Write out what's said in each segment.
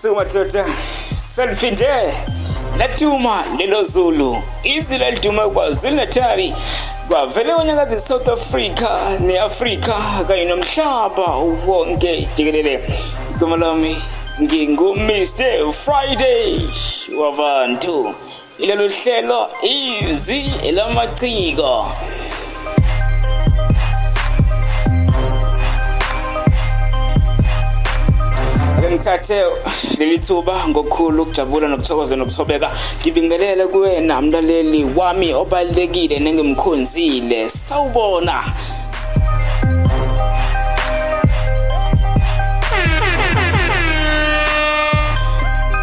Sumadoda seliphinde laduma lelo Zulu, izwi laliduma KwaZulu-Natal, kwavele konyakazi South Africa ne-Afrika kanye nomhlaba wonke jikelele. Igama lami ngingu-Mr Friday wabantu. Ilolu hlelo izwi lamaciko. Ake ngithathe leli thuba ngokukhulu ukujabula nokuthokoza nokuthobeka ngibingelele kuwena mlaleli wami obalulekile nengimkhonzile. Sawubona.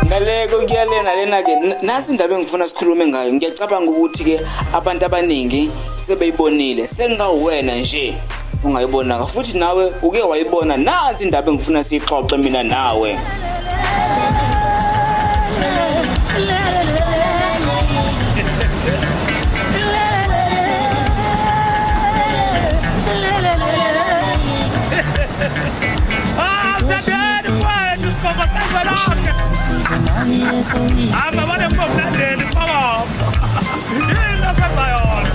Ngaleko kuyalena lena ke nasi indaba engifuna sikhulume ngayo. Ngiyacabanga ukuthi ke abantu abaningi sebeyibonile, sengawuwena nje ungayibonanga futhi nawe uke wayibona. Nansi indaba engifuna siyixoxe mina nawe. Hamba bane ngomlandeli baba. Yini asenza yona?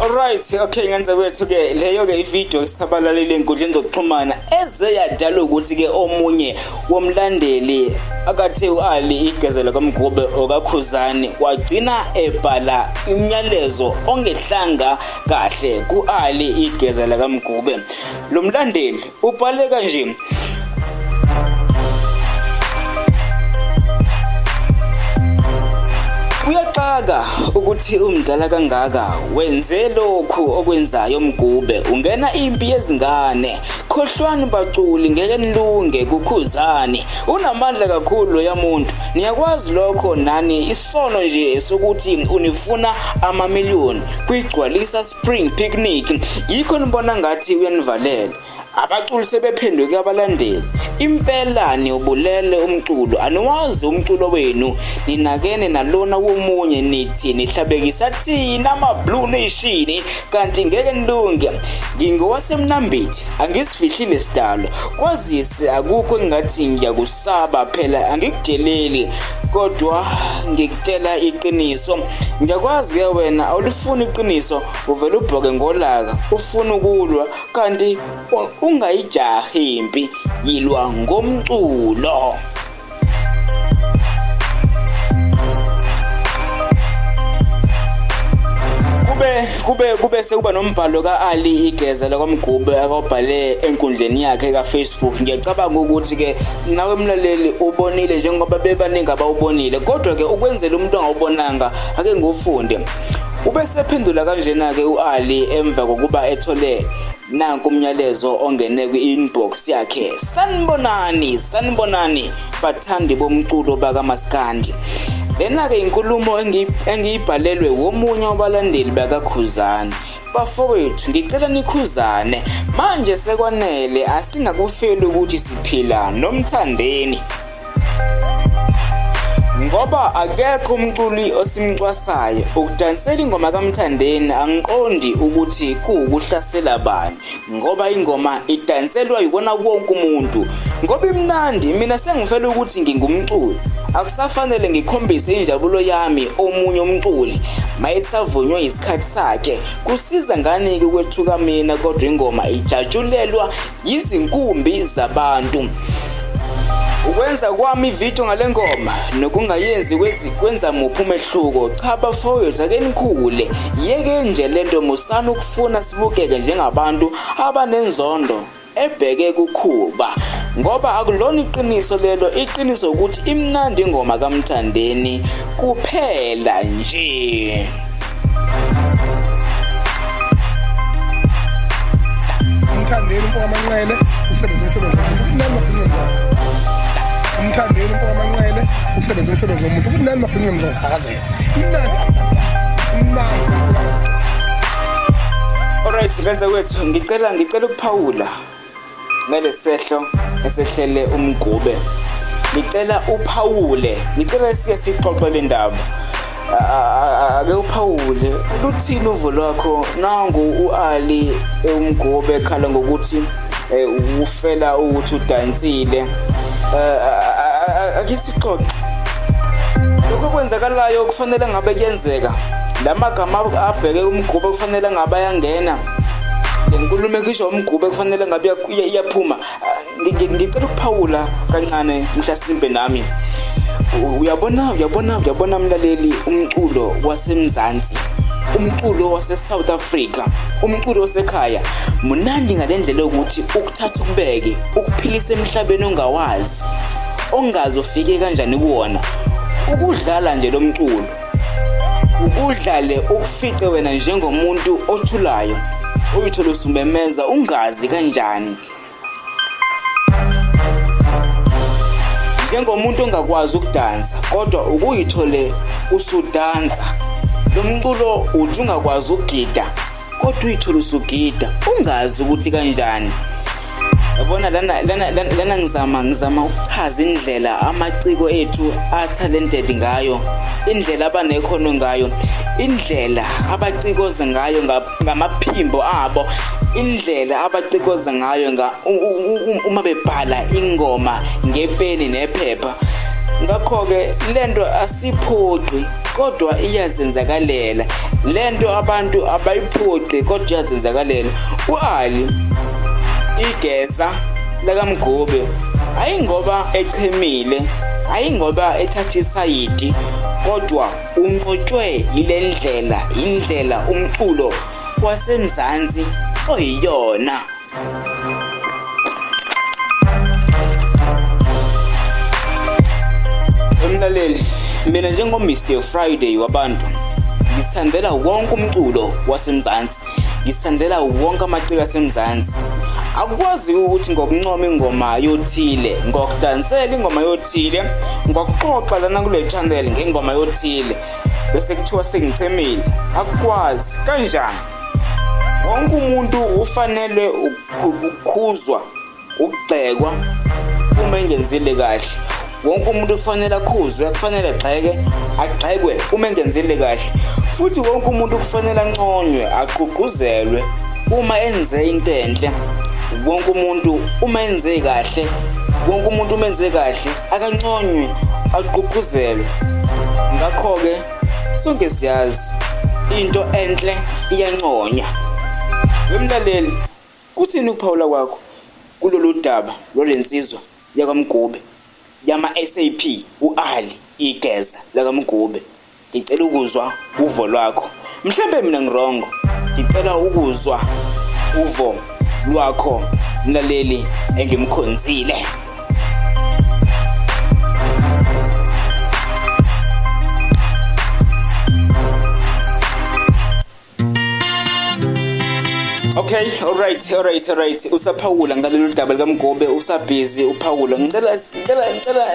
Alright, okay ngenza kwethu ke leyo ke ivideo isabalalile enkundleni zokuxhumana eze yadala ukuthi ke omunye womlandeli akathe uAli igezelo kaMgube okaKhuzani wagcina ebhala umyalezo ongehlanga kahle kuAli igezelo kaMgube. Lo mlandeli ubhale kanje: Kuyaxaka ukuthi umdala kangaka wenze lokhu okwenzayo Mgube, ungena impi yezingane. Khohlwani baculi, ngeke nilunge kuKhuzani, unamandla kakhulu loya muntu, niyakwazi lokho nani. Isono nje sokuthi unifuna amamiliyoni kwigcwalisa spring picnic, yikho nibona ngathi uyanivalela. Abaculi sebephenduke abalandeli impela, niwubulele umculo, aniwazi umculo wenu, ninakene nalona womunye, nithi nihlabekisa thina ama-Blue Nation, kanti ngeke nilunge. Ngingowasemnambithi, angisifihlile sidalo, kwazise akukho engathi ngiyakusaba, phela angikudeleli kodwa ngikutshela iqiniso. Ngiyakwazi ke wena awulifuni iqiniso, uvele ubhoke ngolaka, ufuna ukulwa kanti ungayijahi impi, yilwa ngomculo. Kube kube kube sekuba nombhalo ka-Ali Igeza lakwaMgube akawubhale enkundleni yakhe ka-Facebook. Ngiyacabanga ukuthi ke nawe mlaleli ubonile njengoba bebaningi abawubonile, kodwa ke ukwenzela umuntu angawubonanga ake ngiwufunde. Ube sephendula kanjena ke u-Ali emva kokuba ethole nanku umyalezo ongene kwi-inbox yakhe. Sanibonani, sanibonani bathandi bomculo bakaMaskandi. Lena-ke inkulumo engiyibhalelwe womunye wabalandeli bakaKhuzani. Bafowethu, ngicela nikhuzane manje, sekwanele, asingakufeli ukuthi siphila noMthandeni, ngoba akekho umculi osimcwasayo. Ukudansela ingoma kaMthandeni angiqondi ukuthi kuwukuhlasela bani, ngoba ingoma idanselwa yikona wonke umuntu ngoba imnandi. Mina sengifela ukuthi ngingumculi, akusafanele ngikhombise injabulo yami omunye umculi mayesavunywe isikhathi sakhe. Kusiza ngani-ke ukwethuka mina kodwa ingoma ijatshulelwa yizinkumbi zabantu? Ukwenza kwami ividiyo ngale ngoma nokungayenzi kwenza muphi umehluko? Cha bafowethu, ake nikhule, yeke nje lento, musani ukufuna sibukeke njengabantu abanenzondo ebheke kukhuba, ngoba akulona iqiniso lelo. Iqiniso ukuthi imnandi ingoma kaMthandeni kuphela nje. Umthandeni umfo kaManqele usebenza umsebenzi womuntu kumnandi mabhince mzoko. Umthandeni umfo kaManqele usebenza umsebenzi womuntu kumnandi mabhince mzoko phakazela. Imnandi imnandi. Alright, ngenza kwethu ngicela ukuphawula ngalesehlo esehlele uMgube. Ngicela uphawule, ngicela sike sixoxe le ndaba. Ake uphawule, luthini uvo lwakho? Nangu u-Ali uMgube ekhala ngokuthi ufela ukuthi udansile. Ake sixoxe lokho okwenzakalayo, kufanele ngabe kuyenzeka. La magama abheke uMgube kufanele ngabe ayangena, le nkulumo ekhishwa uMgube kufanele ngabe iyaphuma. Ngicela ukuphawula kancane mhlasimbe nami. Uyabona, uyabona, uyabona mlaleli, umculo waseMzansi, umculo wase-South Africa, umculo wasekhaya munandi ngale ndlela yokuthi ukuthatha ukubeke, ukuphilisa emhlabeni ongawazi, ongazi ufike kanjani kuwona. Ukudlala nje lo mculo, ukudlale ukufice wena njengomuntu othulayo, uyithole usumemeza ungazi kanjani, njengomuntu ongakwazi ukudansa kodwa ukuyithole usudansa. Lo mculo uthi ungakwazi ukugida kodwa uyithole usugida ungazi ukuthi kanjani. Yabona lana lana lana ngizama ukuchaza indlela amaciko ethu a-talented ngayo, indlela abanekhono ngayo, indlela abacikoza ngayo ngamaphimbo abo, indlela abacikoza ngayo nga uma bebhala ingoma ngepeni nephepha. Ngakho-ke lento asiphoqi kodwa iyazenzakalela. Lento abantu abayiphoqi kodwa iyazenzakalela. U-Ali igeza lakaMgube ayingoba echemile, ayingoba ethatha isayidi, kodwa unqotshwe yile ndlela, indlela umculo waseMzansi oyiyona. Emlaleli, mina njengo-Mr Friday wabantu ngisithandela wonke umculo waseMzansi, ngisithandela wonke amaciko aseMzansi. Akukwazi ukuthi ngokuncoma ingoma yothile, ngokudansela ingoma yothile, ngokuxoxa lana kule channel ngengoma yothile, bese kuthiwa sengichemile. Akukwazi kanjani? Wonke umuntu ufanele ukukhuzwa, ukugxekwa uma engenzile kahle. Wonke umuntu kufanele akhuzwe, kufanele agxeke, agxekwe uma engenzile kahle. Futhi wonke umuntu kufanele anconywe, agqugquzelwe uma enze into enhle. Wonke umuntu uma enze kahle, wonke umuntu uma enze kahle akanconywe, agqugquzelwe. Ngakho-ke sonke siyazi into enhle iyanconywa. Wemlaleli, kuthini ukuphawula kwakho kulolu daba lwalensizwa yakwaMgube yama-SAP u-Ali igeza lakaMgube? Ngicela ukuzwa uvo lwakho. Mhlambe mina ngirongo, ngicela ukuzwa uvo lwakho mlaleli engimkhonzile. Okay, alright, alright, alright. Usaphawula ngalolu daba likaMgobe, usabhizi uphawula. Ngicela ngicela ngicela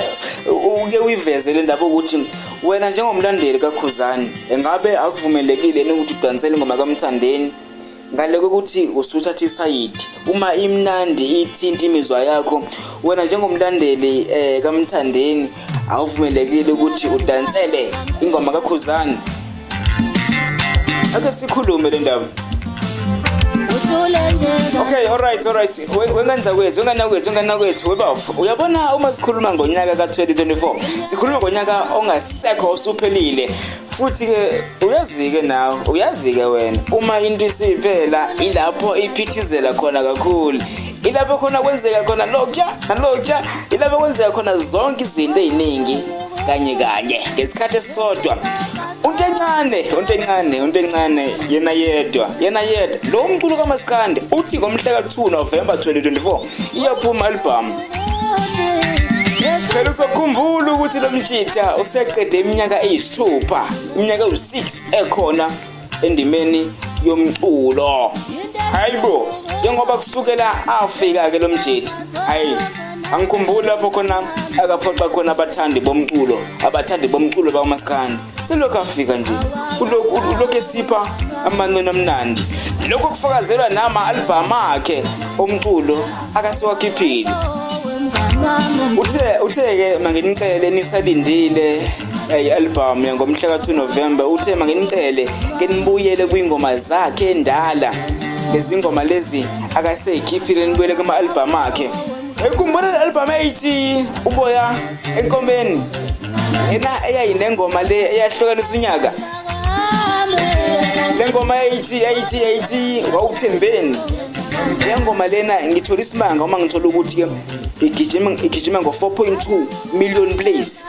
uke uyiveze le ndaba ukuthi wena njengomlandeli kaKhuzani, engabe akuvumelekile yini ukuthi udansele ingoma kaMthandeni? Ngale kokuthi usuthatha isayidi, uma imnandi ithinta imizwa yakho, wena njengomlandeli kaMthandeni awuvumelekile ukuthi udansele ingoma kaKhuzani. Ake sikhulume le ndaba. Okay, alright, alright. Wengane kwethu, wengane kwethu, wengane kwethu, webafo. Uyabona uma sikhuluma ngonyaka ka-2024, sikhuluma ngonyaka ongasekho osuphelile. Futhi ke uyazi-ke nawe, uyazi-ke wena, uma into isiphela ilapho iphithizela khona kakhulu. Ilapho khona kwenzeka khona lokhuya nalokhuya, ilapho kwenzeka khona zonke izinto eziningi kanye kanye ngesikhathi esisodwa. Untencane, untencane, untencane yena yedwa, yena yedwa. Lo mculo kaMaskandi uthi ngomhla ka-2 November 2024 iyaphuma album. Phela usokhumbula ukuthi lo mjita useqede iminyaka eyisithupha, iminyaka ewu-6 ekhona endimeni yomculo. Hayibo, njengoba kusukela afika ke lo mjita, hayi angikhumbuli lapho khona akaphoxa khona abathandi bomculo, abathandi bomculo bakaMaskandi. Selokhu afika nje ulokhu esipha amanoni amnandi. Lokho kufakazelwa nama-albhamu akhe omculo akasewakhiphile. Uthe-ke manginicele nisalindile I-album yangomhla ka-2 November. Uthe manginicele ke nibuyele kwingoma zakhe endala, lezi ngoma lezi akaseyikhiphile, nibuyele kuma-album akhe. Ekhumbula le-album eyithi Uboya Enkomeni, yena eyayinengoma le eyahlukanisa unyaka, le ngoma eyithi Wawuthembeni. Le ngoma lena ngithola isimanga uma ngithola ukuthi-ke igijima ngo-4.2 million plays,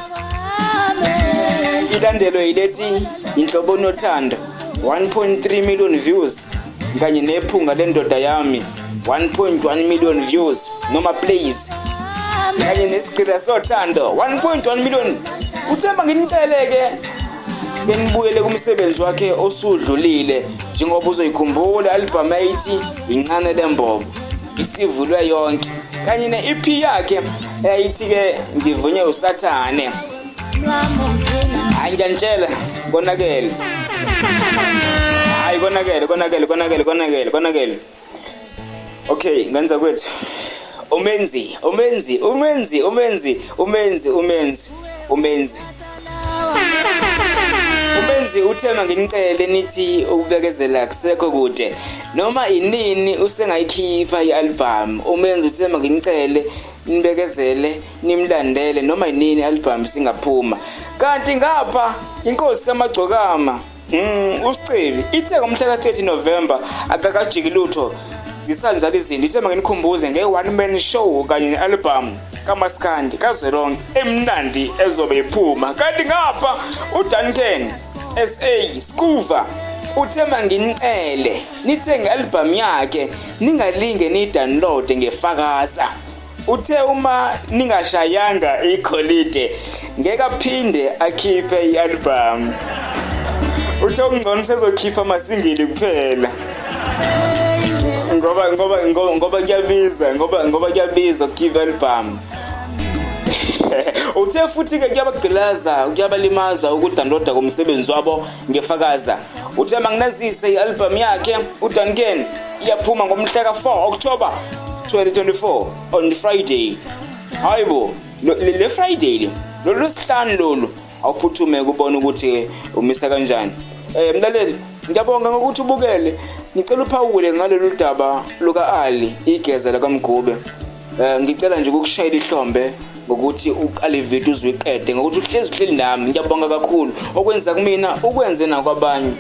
ilandelwe yilethi Inhlobo Nothando, 1.3 million views, kanye nePhunga Lendoda Yami, 1.1 million views noma plays, kanye neSigqila Sothando, 1.1 million. Uthemba nginicele-ke benibuyele kumsebenzi wakhe osudlulile, njengoba uzoyikhumbula album eyithi Incane Lembobo isivulwe yonke, kanye ne-EP yakhe eyayithi-ke Ngivunywe Usathane. Hayi, ngiyanitshela, konakele. Hayi, konakele, konakele, konakele, konakele, konakele. Okay, ngenza kwethu umenzi, umenzi, umenzi, umenzi, umenzi, umenzi, umenzi, umenzi uthema nginicele nithi ukubekezela, kusekho kude, noma inini usengayikhipha i-album. Umenzi uthema nginicele nibekezele, nimlandele, noma inini i-album singaphuma. Kanti ngapha inkosi yamagcokama, uSicebi, ithe ngomhla ka-30 November akakajiki lutho, zisanjalo izinto. Ithe manginikhumbuze nge-one man show kanye ne-album kaMaskandi kazwelonke emnandi ezobe iphuma. Kanti ngapha uDuncan SA Skuva uthe manginicele nithenge album yakhe, ningalinge niyidownload ngefakaza. Uthe uma ningashayanga igolide ngeke aphinde akhiphe i-album. Uthe ungcono sezokhipha amasingili kuphela, ngoba kuyabiza, ngoba kuyabiza ukukhipha album. Uthe futhi-ke kuyabagqilaza, kuyabalimaza ukudownloada komsebenzi wabo ngefakaza. Uthe manginazise i-album yakhe uDuncan iyaphuma ngomhla ka-4 October 2024 on Friday. Hayibo, le Friday le, lolu lwesihlanu lolu. Awuphuthume kubona ukuthi umisa kanjani. Mlaleli, ngiyabonga ngokuthi ubukele. Ngicela uphawule ngalolu daba luka Ali Igeza lakaMgube. Ngicela nje ukukushayela ihlombe ngokuthi uqale ividiyo uzuyiqede, ngokuthi uhlezi uhleli nami. Ngiyabonga kakhulu, okwenza kumina ukwenze nakwabanye.